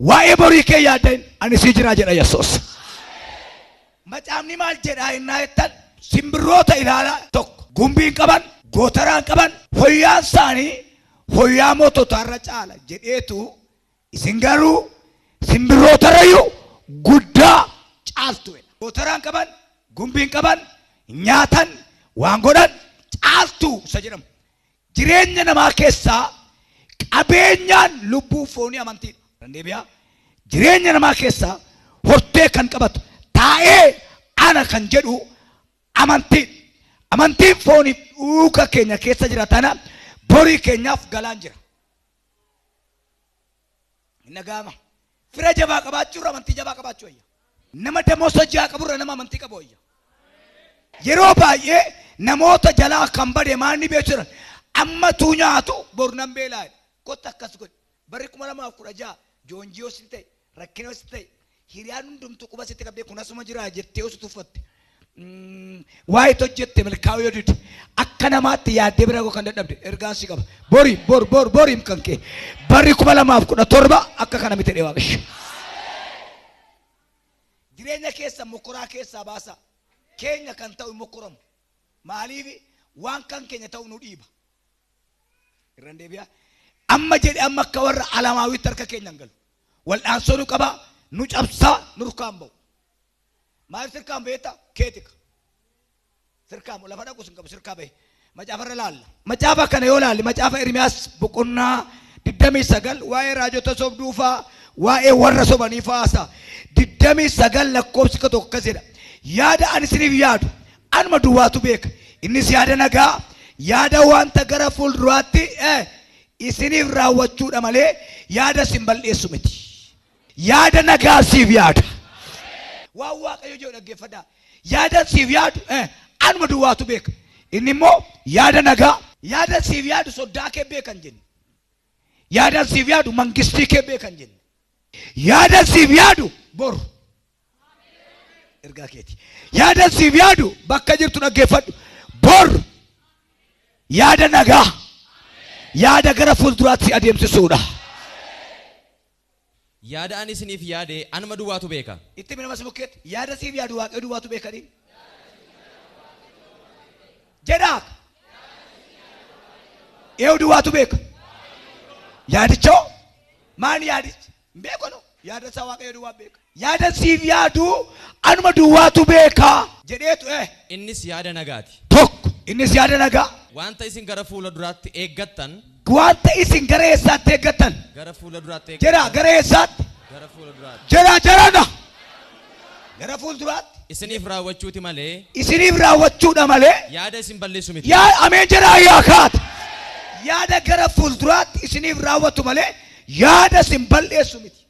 Waa'ee borii kee yaaddain ani sii jiraa jedha Yesuus. Macaafni maal jedhaa innaa jettan simbirroota ilaalaa tokko gumbii hin qaban gootaraa hin qaban hoyyaan isaanii hoyyaa moototaarra caala jedheetu isin garuu simbirrootarrayyuu guddaa caaltu jedha. Gootaraa hin qaban gumbii hin qaban nyaatan waan godhan caaltu isa jedhamu. Jireenya namaa keessaa qabeenyaan lubbuu foonii amantiidha. Kan deebi'aa. Jireenya namaa keessaa hortee kan qabatu taa'ee ana kan jedhu amantiidha. Amantiin fooniif dhuuka keenya keessa jira tana borii keenyaaf galaan jira. Hin dhaga'ama. Fira jabaa qabaachuu irra amantii jabaa qabaachuu wayya. Nama damoosa ja'a qaburra nama amantii qabu wayya. Yeroo baay'ee namoota jalaa kan bade maal ni beeku jiran ammatuu nyaatu bor nan beelaa jedha. Kotta akkas godhi. Barri 2016 joonjii yoo sitti ta'e rakkina yoo sitti ta'e hiriyaan hundumtuu quba sitti qabdee kun asuma jira jettee yoo si tuffatte waa itti hojjette milkaa'uu yoo dide akka namaatti yaaddee bira ga'uu kan dadhabde ergaan si qaba. Bori bor bor boriim kan kee barri 2017 akka kana miti jedhee Waaqayyo. Jireenya keessan mokkoraa keessaa baasaa. Keenya kan ta'u hin mokkoramu. Maaliif waan kan keenya ta'u nu dhiiba. Irran deebi'a. Amma jedhe amma akka warra alamaawitti harka keenya hin galu. Wal'aansoo nu qaba, nu cabsaa, nu rukkaan ba'u. Maaliif sirkaan beektaa? Keetika. Sirkaa lafa dhaqus hin qabu sirkaa bahe. Macaafa irra laalla. Macaafa kana yoo laalle macaafa Ermiyaas boqonnaa 29 waa'ee raajota sobduu faa waa'ee warra sobanii faa haasa'a. 29 lakkoofsi tokko akkas jedha. Yaada ani isiniif yaadu anuma duwwaatu beeka. Innis yaada nagaa yaada wanta gara fuulduraatti isiniif raawwachuudha malee yaada isin bal'eessu miti. Yaada nagaa siif yaada. Waan Waaqayyo jedhu dhaggeeffadhaa. Yaada siif yaadu anuma duwwaatu beeka. Inni immoo yaada nagaa. Yaada siif yaadu soddaa kee beeka hin jenne. Yaada siif yaadu mangistii kee beeka hin jenne. Yaada siif yaadu boru. Ergaa keeti. Yaada siif yaadu bakka jirtu dhaggeeffadhu. Bor yaada nagaa. Yaada gara fuulduraatti si adeemsisuudha. Yaada ani isiniif yaade anuma duwwaatu beeka. Itti himi nama si bukkeetti. Yaada siif yaadu Waaqayyo duwwaatu beeka jedhiin. Jedhaa. Eewu duwwaatu beeka. Yaadichoo maal yaadichi? Hin beeku nu. Yaada isaa Waaqayyo duwwaa beeka. Yaada siif yaadu anuma duwwaatu beeka jedheetu eh. Innis yaada nagaati. Tokko innis yaada nagaa. Wanta isin gara fuula duraatti eeggattan Wanta isin gara eessaatti eeggattan? Gara fuula duraatti Jedhaa eeggattan. gara eessaatti? Gara fuula duraatti. Jedhaa jarana. Gara fuulduraatti. Isiniif raawwachuuti malee Isiniif raawwachuudha malee. yaada isin balleessu miti. Yaa ameen jedhaa yaa kaata. Yaada gara fuulduraatti isiniif raawwatu malee yaada isin balleessu miti.